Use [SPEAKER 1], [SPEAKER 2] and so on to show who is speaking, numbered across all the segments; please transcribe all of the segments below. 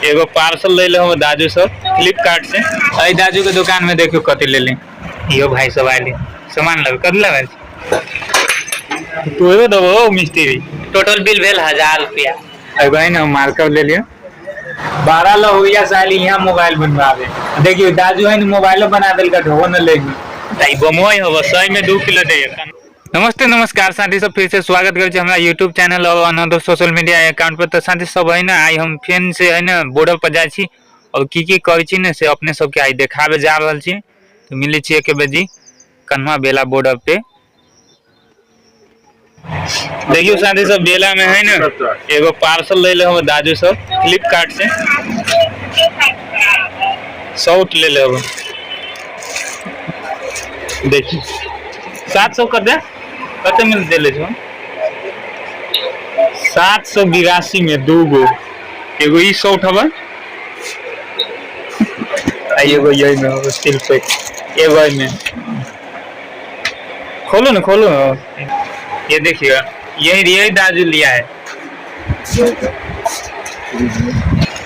[SPEAKER 1] एगो पार्सल ले ले हम दाजू सब फ्लिपकार्ट से। अई दाजू के दुकान में देखियो कथी ले ले। इहो भाई सब आयल सामान लेबै, कथी लेबै? तू एगो देबो मिस्त्री।
[SPEAKER 2] टोटल बिल भेल 1000 रुपया।
[SPEAKER 1] अई भाई ने मार्कर ले लियो। 12 लहुरिया से आयल यहाँ मोबाइल बनवावे। देखियो दाजू है मोबाइलो बना देलका, ढोबो न लेगी। ई बमोई हबो 100 में 2 किलो दे। नमस्ते नमस्कार साथी सब, फिर से स्वागत करै छी हमरा यूट्यूब चैनल और अनदर सोशल मीडिया अकाउंट पर। तो साथी सब है ना, आइ हम फेन से है ना बॉर्डर पर जाइ छी और की की करै छी ने से अपने सबके आइ देखाबे जा रहल छी। तो मिलै छी एक बेर जी कन्हवा बेला बॉर्डर पे। देखियो साथी सब, बेला में है ना एगो पार्सल ले ले हम दाजू सब फ्लिपकार्ट से, शर्ट ले ले। देखिए 700 कर दे, कते मिल देले छो? 782 में दू गो, एगो ई शर्ट हवे आ एगो यही में हवे स्टील पैक, एगो एहि में। खोलो ना, खोलो। ये देखिए, यही यही दाजू लिया है।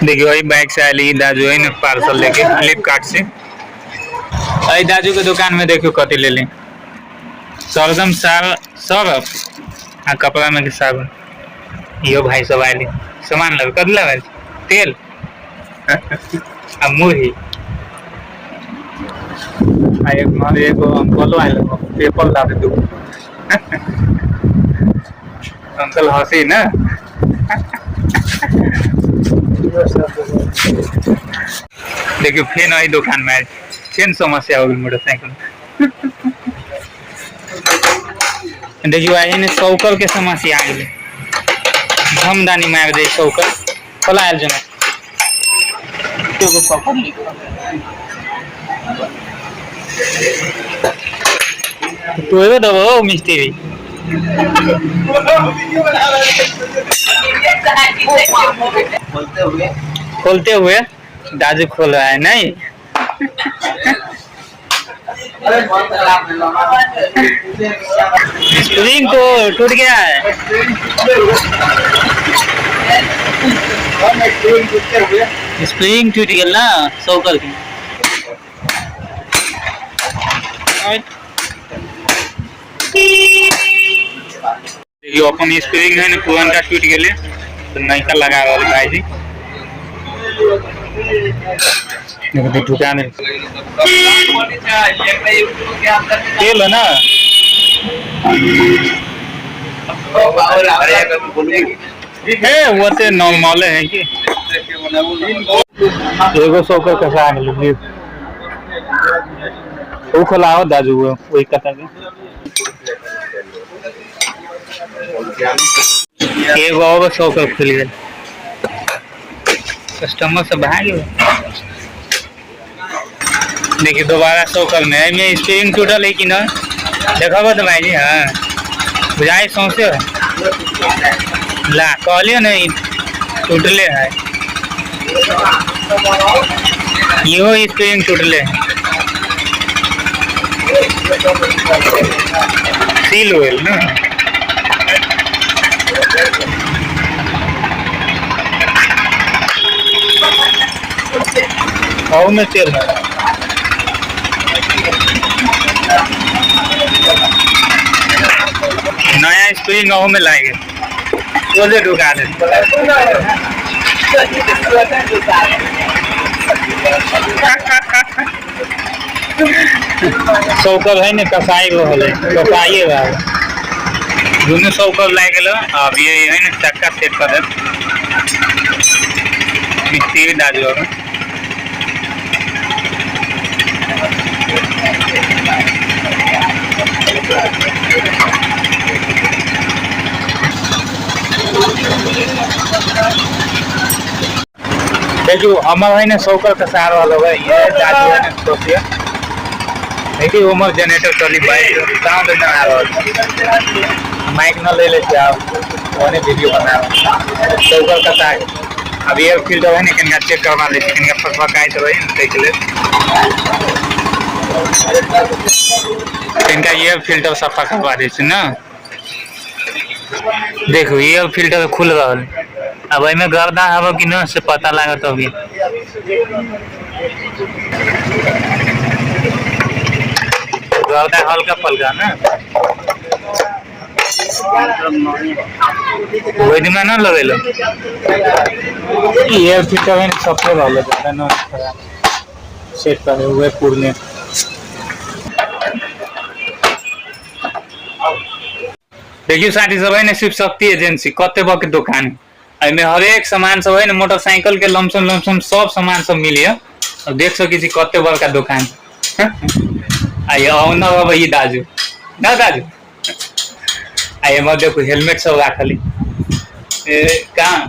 [SPEAKER 1] देखिए वही बाइक से आयल ई दाजू है ना पार्सल लेके फ्लिपकार्ट से। अई दाजू के दुकान में देखियो कथी ले ली, सरगम सार सरफ आ कपड़ा में के साबुन। इहो भाई सब आयल सामान लेबै, कथी लेबै? तेल आ मुरही। आ एक एगो अंकलो आयल पेपर लाबे दू। अंकल हंसी ना। देखियो फेन आई दुकान में आयल, फेन समस्या हो गेल मोटरसाइकिल। देखियो आई ने सौकर के समस्या आ गेलै, धमदानी मारि दे सौकर। खोला आयल जना एगो पकड़ ली तू एगो देबो मिस्त्री। खोलते हुए दाजू खोल रहा है। नहीं स्प्रिंग तो टूट गया है। स्प्रिंग टूट गया ना सौ करके। देखियो अपन स्प्रिंग है ना पुरनका टूट गेलै तो नयका लगा रहल भाईजी। देखो ठुका नहीं तेल है ना। है वो तो नॉर्मल है कि एगो सौ का कसा गेलै। वो खोलाओ दाजू, वो वही कता के एगो और सौ का खुल गेल। कस्टमर सब भाग गेल। देखिए दोबारा सौ कर में एहिमे स्प्रिंग टूटल है कि न देखब तो भाईजी। हाँ बुझाइ सौंसे ला कहलियो ने ई टूटले है, इहो स्प्रिंग टूटले है, सील होल ना। और में तेल है। नया स्प्रिंग अहू में लाएंगे, सोझे ढुका दे। सौकर है ने कसाई रहल है, कसाइए रहल। दुनू सौकर लागि गेल। अब ये है ने चक्का सेट कर देब मिस्त्री दाजू। अब देखियो हमर है ने सौकर कसा रहल है, ये दाजू है ने सोचिए। देखियो हमर जनरेटर चली बाइक साउंड न आ रहल, माइक न ले ले छी आब ओने वीडियो बना। सौकर कसा अब एयर फिल्टर है ने कनिका चेक करवा ले छी, कनिका फकफकाइत रहे ने ताहिके लेल कनिका एयर फिल्टर सफा करवा दै छी ना। देखो एयर फिल्टर खुल रहल अब एहिमे गर्दा हबो कि न से पता लागत अभी। गर्दा हल्का फल्का ना, ओहि दिना न लगेलो। एयर फिल्टर है सफे रहलो, ज्यादा न खराब, सेट करे हुए पुरने। देखियो साथी सब, है ने शिव शक्ति एजेंसी कते बड़ के दुकान है। एहिमे हरेक सामान सब है ने, मोटरसाइकिल के लमसम लमसम सब सामान सब मिलिए। अब देख सकै छी कते बड़का दुकान है। आ ये ऑनर अब ई दाजू ना दाजू। आ एमे देखो हेलमेट सब राखल है। ए कहाँ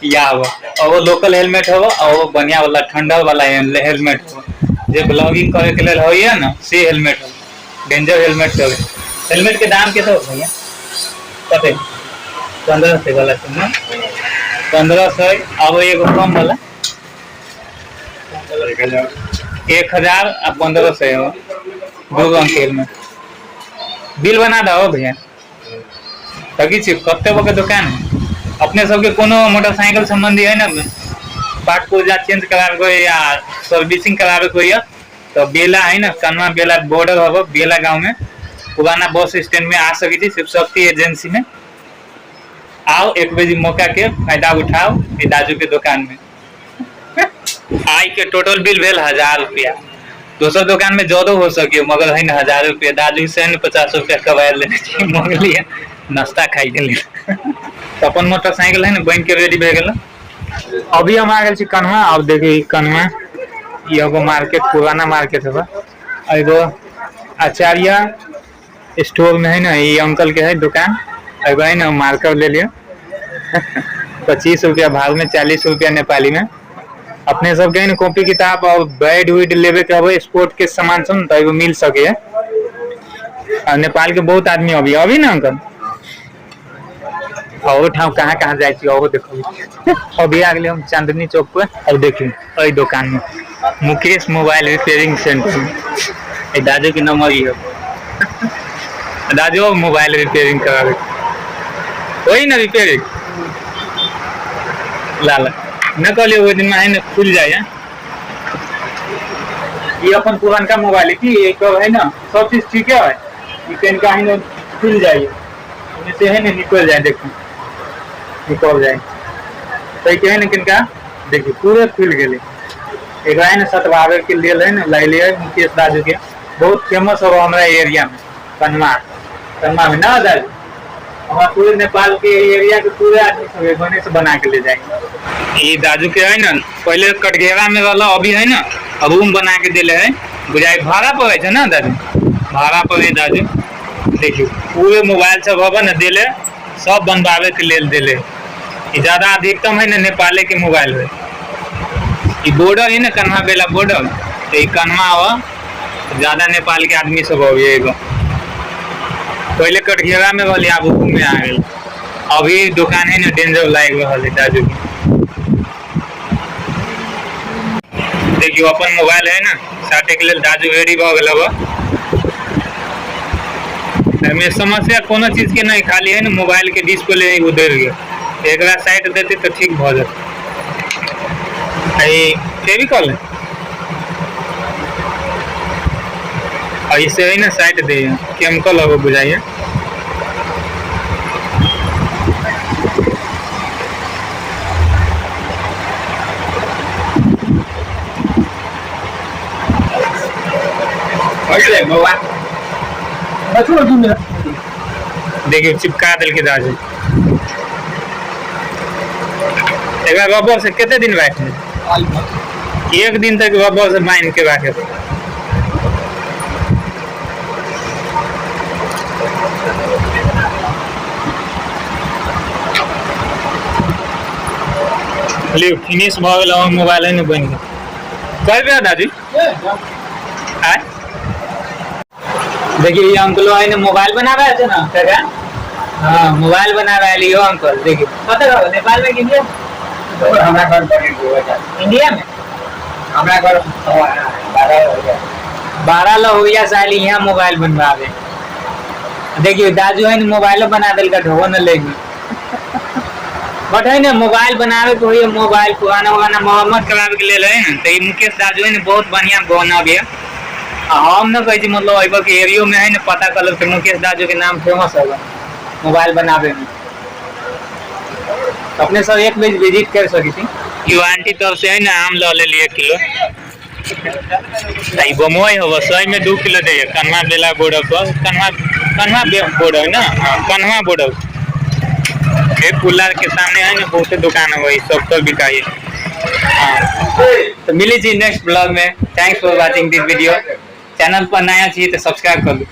[SPEAKER 1] या अब वो लोकल हेलमेट हो और वो बढ़िया वाला ठंडा वाला हेलमेट हो, जे ब्लॉगिंग करे के लेल होइए ना से हेलमेट हो, डेंजर हेलमेट सब। हेलमेट के दाम केते हो भैया? कते? 1500 वाला सब ना, 1500। अब एगो कम वाला 1000 आ 1500 हो, दू रंग के हेलमेट। बिल बना दो भैया। लगी छी कते बके दुकान है। अपने सबके कोनो मोटरसाइकिल संबंधी है ना पार्ट पुर्जा चेंज करावे के या सर्विसिंग करावे के होइए तो बेला है ना, कनवा बेला बॉर्डर हबो, बेला गांव में पुराना बस स्टैंड में आ सके छी शिव शक्ति एजेंसी में। आओ एक बेरी मौका के फायदा उठाओ ई दाजू के दुकान में। आई के टोटल बिल भेल 1000 रुपया। दोसर दुकान में ज्यादा हो सके मगर है ना 1000 रुपया। दाजू से ने 50 रुपया कबाड़ लेने छी, मंगलिए नाश्ता खाई के लिए। तो अपन मोटरसाइकिल है ना बन के रेडी भए गेल। अभी हम आ गेल छी कन्हा। अब देखिए कन्हा ई एगो मार्केट पुराना मार्केट है। एगो आचार्य स्टोर में है ना ये अंकल के है दुकान। एगो है ना मार्कर ले लियो 25 रुपया भाव में, 40 रुपया नेपाली में। अपने सब के कॉपी किताब और बैड उड लेवे के हवे स्पोर्ट के सामान सब तो एगो मिल सके है। और नेपाल के बहुत आदमी अभी अभी ना अंकल और ठाव कहाँ कहाँ जाए छी और देखो। अभी आ गेलियै हम चांदनी चौक पर। और देखियो एहि दुकान में मुकेश मोबाइल रिपेयरिंग सेंटर में ए दाजू के नंबर ही हो। दाजू मोबाइल रिपेयरिंग करावे वही ना रिपेयरिंग लाल न कहलिए ओहि दिन में है ना खुल जाए। ये अपन पुरानका मोबाइल है कि एक है ना सब चीज ठीक है, ये कहीं है ना खुल जाए से है ना निकल जाए, देखो निकल जाए तो के है ना किनका देखिए पूरे खुल गेलै। एकरा है ना सटवावे के लेल है ना लैलिए मुकेश दाजू के, बहुत फेमस हो हमरा एरिया में कन्मा, कन्मा में ना दाजू हमारा पूरे नेपाल के एरिया के पूरे आदमी सब बने से बना के ले जाएंगे। ये दाजू के है ना पहले कटघेरा में रहला, अभी है ना रूम बना के दिले है, बुझाई भाड़ा पर है ना दाजू, भाड़ा पर है दाजू। देखियो पूरे मोबाइल सब हबे ना दिले, सब बनवावे के लेल दिले। ये ज्यादा अधिकतम है ना नेपाले के मोबाइल है। ये बॉर्डर है ना कन्हा बेला बॉर्डर, तो ये कन्हा हवा ज्यादा नेपाल के आदमी सब अभी एगो पहले कटघेरा में रहली, आब रूम में आ गेल। अभी दुकान है ना डेंजर लाग रहल है दाजू के। देखियो अपन मोबाइल है ना साटे के लेल दाजू रेडी भ गेल हबा। एमे समस्या कोनो चीज के नहीं, खाली है ना मोबाइल के डिस्प्ले उधर गेल, एकरा साइड देते तो ठीक भ जेतै। ई फेविकॉल है और इसे है ना साइड दे केमिकल अब बुझाइए। देखियो चिपका देलकै दाजू। एकरा रबर से कते दिन राखबै? एक दिन तक रबर से बांधि के राखे। लियो फिनिश भऽ गेल हमर मोबाइल ने बनि गेल। कय रुपया दादी? आय देखिए ये अंकलो है ने मोबाइल बना रहा है ना काका? हाँ मोबाइल बना रहा है लियो अंकल। देखिए कतऽ रहब, नेपाल में कि इंडिया?
[SPEAKER 2] हमरा घर पर
[SPEAKER 1] इंडिया में
[SPEAKER 2] हमरा घर 12 हो गया।
[SPEAKER 1] 12 लो हो गया साल यहाँ मोबाइल बनवावे। देखियो दाजू है ने मोबाइलो बना देलका, ढोबो न लेगी। बट है ने मोबाइल बनावे के होइए, मोबाइल पुराना उराना मरम्मत करावे के लेल है ने, तो ई मुकेश दाजू है ने बहुत बढ़िया बनब। आ हम न कहै छी, मतलब एहि के एरियो में है ने पता करल कि मुकेश दाजू के नाम फेमस है मोबाइल बनावे में। तो अपने सब एक बेर विजिट कर सकै छी। You aunty तरफ से है ने आम लऽ लेली 1 किलो। ई बम्बई हव, 100 में 2 किलो दैए। कन्हा बेला बोर्डर पर, कन्हा कन्हा बोर्डर ना। हाँ, कन्हा बोर्डर के पुला के सामने है ना बहुते दुकान है, सब सब बिकाई। हाँ, तो मिली छी नेक्स्ट ब्लॉग में। Thanks for watching this video. Channel पर नया छी तो सब्सक्राइब कर लू।